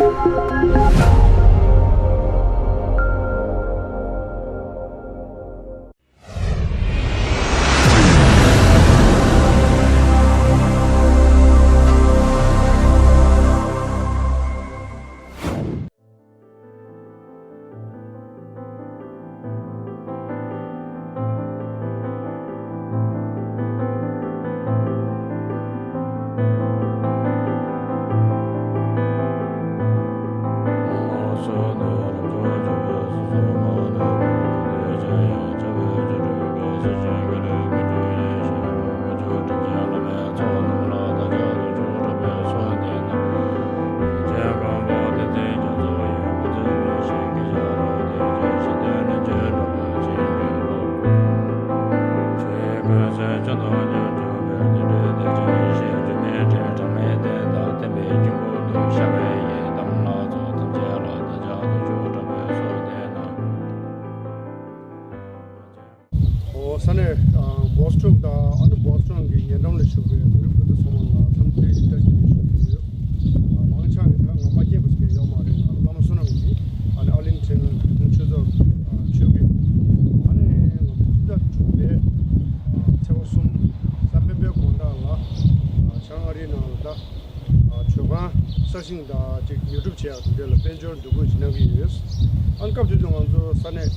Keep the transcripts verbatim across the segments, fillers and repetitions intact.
ཨོ་ས་གནས་ཨ་བོ་སི་ཊོན་དང་ཨ་ནི་བོ་སི་ཊོན་གྱི་ཉེ་འགྲམ་ལ་བཞུགས་པའི་བོད་རིགས་སྤུན་ཟླ་ཚང་མ་ལ་འཚམས་འདྲི་བཀྲ་ཤིས་བདེ་ལེགས་ཞུ་གི་ཡོད། ཨ་མང་ཆེ་བ་ནི་ད་ང་མ་སྐྱེས་པ་ཟེར་མཁན་ཡོད་མ་རེད། ང་ལ་བླ་མ་བསོད་ནམས་ཡིན། ཨ་ནི་ཨར་ལིང་ཊོན་ཆོས་རྫོང་ཆོས་ཆོས་སྐྱིད། ཨ་ནི་ང་ཚོ་སྤྱི་ཟླ་དྲུག་པའི་ཚེས་པ་གསུམ་གཟའ་སྤེན་པའི་དགོང་དག་ལ་བྱང་ཨ་རིའི་ནང་ལ་ད། ཨ་ཇོ་ཁང་གསར་བཞེངས་དང་ཅིག་ཉོ་སྒྲུབ་བྱས་པ་དེ་འདྲ་ལ་དཔལ་འབྱོར་འདུ་འགོད་ཅིག་གནང་གི་ཡོད། ཨ་ནི་སྐབས་དེ་དུས་ང་ཚོ་ས་གནས་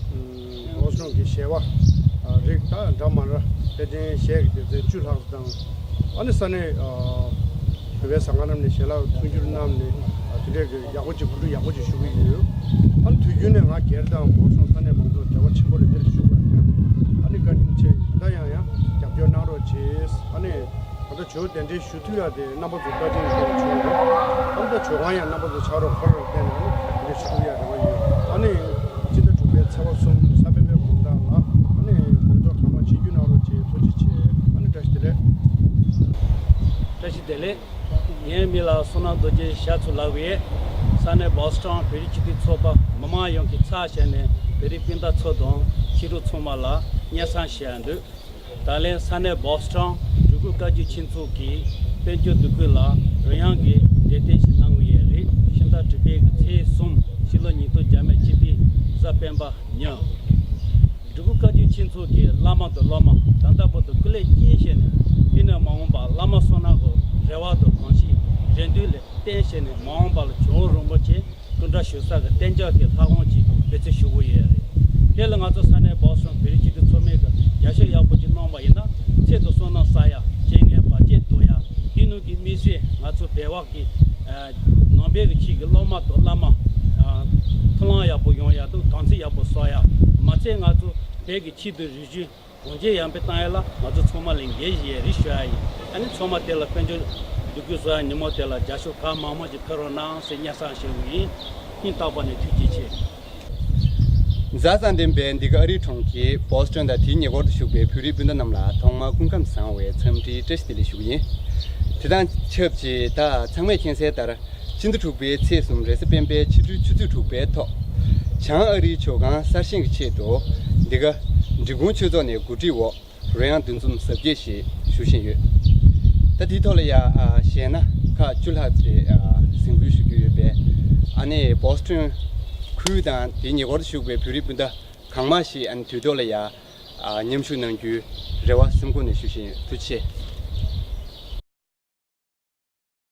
ཨ་བོ་སི་ཊོན་གྱི་གཞས་པ་ཨ་རིགས་ད་འདྲ་མ་འདྲ་དཔལ་ལྡན་གཞས་ཀྱི་སྡེ་ཚན་བཅུ་ལྷག་ཙམ་དང་། ཨ་ནི་ས་གནས་ཨ་བོད་པའི་ཟ་ཁང་རྣམས་ནས་ཞལ་ལག་མཐུན་འགྱུར་གནང་ནས་ཨ་དེ་འདྲའི་གི་ཡག་པོ་ཅིག་གོ་སྒྲིག་ཡག་པོ་ཅིག་ཞུ་གི་ཡོད། ཨ་ནི་དུས་རྒྱུན་ནས་ང་སྒེར་དང་བོ་སི་ཊོན་ས་གནས་མང་ཚོགས་འབྲེལ་བ་ཆེན་པོ་རེད། འདིར་བཞུགས་པར་ཡང་ཨ་ནི་བཀའ་དྲིན་ཆེ། ད་ཡང་ཡང་རྒྱབ་སྐྱོར་གནང་རོགས་བྱེད། ཨ་ནི། ད་ལྟ་ཇོ་བོ་གདན་འདྲེན་ཞུ་ཐུབ་ཡག་དེ་རྣམ་པ་ཚོ་བཀའ་དྲིན་ཆེན་པོ་བྱུང་ཡོད། ཨ་ནི་ད་ཇོ་ཁང་ཡང་རྣམ་པ་ཚོ་ཕྱག་རོགས་ཁོ་རང་བརྟེན་ནས་ཨ་ནི་དེ་འདྲ་ཞུ་ཐུབ་ཡག་རེ་བ་ཡོད། ཨ་ནི་སྤྱི་ཟླ་དྲུག་པའི་ཚེས་པ་གསུམ་གཟའ་སྤེན་པའི་དགོང་དག་ལ་ཨ་ནི་ང་ཚོ་གང་མང་ཆེ་བརྒྱུད་གནང་རོགས་བྱེད། ཐུགས་རྗེ་ཆེ། ཨ་ནི་བཀྲ་ཤིས་བདེ་ལེགས། བཀྲ་ཤིས་བདེ་ལེགས། ངའི་མིང་ལ་བསོད་ནམས་རྡོ་རྗེ་ཤར་ཚུ་ལབ་ཡོད། ས་གནས་བོ་སི་ཊོན་བོད་རིགས་སྤྱི་མཐུན་ཚོགས་པ་མི་མང་ཡོངས་ཀྱི་ཚབ་བྱས་ནས་བོད་རིགས་སྤུན་ཟླ་ཚོ་དང་ཕྱི་རོལ་ཚང་མ་ལ་སྙན་སེང་ཞུ་ཡག་འདོད། ད་ལན་ས་གནས་བོ་སི་ཊོན་འབྲུག་རྒྱུད་བཀའ་བརྒྱུད་ཆོས་ཚོགས་ཀྱིས་དཔལ་འབྱོར་འདུ་འགོད་ལ་རོལ་དབྱངས་ཀྱི་འགྲེམས་སྟོན་ཞིག་གནང་གི་ཡོད་རེད། ཕྱི་ཟླ་དྲུག་པའི་གི་ཚེས་གསུམ་ཕྱི་ལོ་ཉིས་སྟོང་བརྒྱ་མེད་གཅིག་པའི་གཟའ་སྤེན་པ་ཉིན། འབྲུག་རྒྱུད་བཀའ་བརྒྱུད་ཆོས་ཚོགས་ཀྱི་བླ་མ་དང་སློབ་མ་ད་ལྟ་བར་དུ་སྐུ་ལས་སྐྱེས་བཞེས་ནས་འདི་ནས་མ་འོངས་པར་བླ་མ་བསོད་ནམས་ཀྱི་རེ་བ་དང་གོམས་གཤིས་རེ་འདུན་ལ་བརྟེན་བྱས་ནས་མ་འོངས་པ་ལ་ཇོ་བོ་རིན་པོ་ཆེ་སྐུ་འདྲ་ཞུ་ས་གི་གཏན་འཇགས་ཀྱི་ལྷ་ཁང་ཅིག་འབད་བརྩོན་ཞུ་གི་ཡོད་རེད། དེ་ལ་ང་ཚོ་ས་གནས་བོ་སི་ཊོན་བོད་རིགས་སྤྱི་མཐུན་ཚོགས་མི་གིས་རྒྱབ་སྐྱོར་ཡག་པོ་ཅིག་གནང་བ་ཡིན་ན་ཚེ་དང་བསོད་ནམས་བསགས་ཡག་རྐྱེན་ངན་བར་ཆད་ཟློག་ཡག་འདི་ནང་གི་དམིགས་བསལ་ང་ཚོ་བོད་པ་གི་ནང་པའི་གི་ཆོས་ཀྱི་སློབ་མ་དང་བླ་མ་མཐུན་ལམ་ཡག་པོ་ཡོང་ཡག་དང་དམ་ཚིག་ཡག་པོ་སྲུང་ཡག་མ་ཚད་ང་ཚོ་བོད་ཀྱི་ཆོས་དང་རིག་གཞུང་གོང་འཕེལ་ཡར་འཕེལ་བཏང་ཡག་ལ་ང་ཚོ་ཚང་མ་ལས་འགན་བཞེས་ཡག་རེད་ཞུ་ཡག་ཡིན། ཨ་ནི་ཚང་མ་དེ་ལ་དཔལ་འབྱོར་འདུ་འགོད་བཟོ་ཡག་ཉིན་མོ་དེ་ལ་རྒྱབ་སྐྱོར་གང་མང་མང་ཞིག་ཕེབས་རོགས་གནང་ཟེར་སྙན་སེང་ཞུ་གི་ཡིན། སྙིང་ཐག་པ་ནས་ཐུགས་རྗེ་ཆེ། གཟའ་སྤེན་པའི་འདི་ག་ཨ་རིའི་གྲོང་ཁྱེར་བོ་སི་ཊོན་དང་དེའི་ཉེ་འཁོར་དུ་བཞུགས་པའི་བོད་རིགས་སྤུན་ཟླ་རྣམས་ལ་ཐོག་མར་སྐུ་ཁམས་བཟང་བའི་འཚམས་འདྲིའི་བཀྲ་ཤིས་བདེ་ལེགས་ཞུ་གི་ཡིན། དེ་དང་ཆབས་ཅིག་ད་ཚང་མས་མཁྱེན་གསལ་ལྟར། ཕྱི་ཟླ་དྲུག་པའི་ཚེས་གསུམ་རེས་གཟའ་སྤེན་པའི་ཕྱི་དྲོའི་ཆུ་ཚོད་དྲུག་པའི་ཐོག་བྱང་ཨ་རིའི་ཇོ་ཁང་གསར་བཞེངས་ཀྱི་ཆེད་དུ་འདི་ག་འབྲི་གུང་ཆོས་ཚོགས་ནས་གོ་སྒྲིག་འོག་རོལ་དབྱངས་འདུ་འཛོམས་གཟབ་རྒྱས་ཤིག་ཞུ་བཞིན་ཡོད། ད་དེའི་ཐོག་ལ་ཡ་ཨ་གཞས་སྣ་ཁག་བཅུ་ལྷག་ཙམ་རེ་ཨ་གཟིགས་འབུལ་ཞུ་རྒྱུ་ཡོད་པས། ཨ་ནི་བོ་སི་ཊོན་ཁུལ་དང་དེའི་ཉེ་འཁོར་དུ་བཞུགས་པའི་བོད་རིགས་སྤུན་ཟླ་གང་མང་ཞིག་ཨ་ནི་དུས་ཐོག་ལ་ཡ་ཨ་མཉམ་ཞུགས་གནང་རྒྱུའི་རེ་བ་སེམས་ཁོང་ནས་ཞུ་བཞིན་ཡོད། ཐུགས་རྗེ་ཆེ།